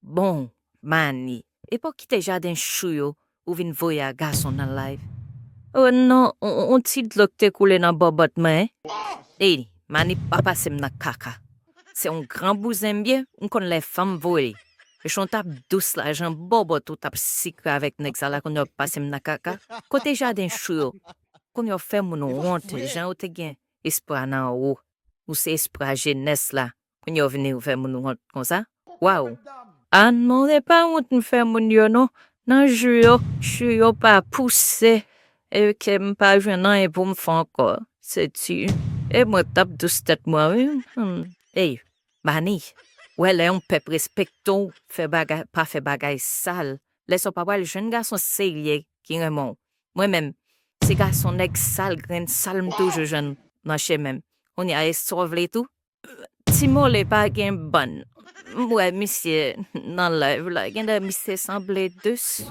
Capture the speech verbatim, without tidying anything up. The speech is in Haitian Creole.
Bon, Mani, e pa w kite jaden chou yo ou vin voye a gason nan live? Oh non, on, on ti dlo k te koule nan bòbòt mwen. Ey, Mani pa pase m nan kaka. Se yon gran bouzen m ye, m konn lè fanm voye. Jan w t ap dous la, jan bòbòt ou t ap sikre avèk nèg sa la, kounye a w pase m nan kaka. Kote jaden chou yo? Kounye a w fè moun wont, jan yo te gen espwa nan ou. Ou se espwa jenès la. Kounye a w vini ou fè moun wont konsa. Waw. Ah non, se pa wont m fè moun yo non. Nan jou yo, chou yo pa pouse. E ke m pa jwenn anyen pou m fè ankò. Se di. E mwen t ap dous tèt mwen wi. Hmm. Ey, Mani, wè lè yon pèp respekte w, fè bagay, pa fè bagay sal. Lè sa w pa pral jwenn gason serye ki renmen w. Mwen menm, se gason nèg sal, grenn sal m toujou jwenn nan chemen m. Kounye a, e sa w vle tou? Ti Mole pa gen bann. M wè misye nan live la, genlè misye sanble dous.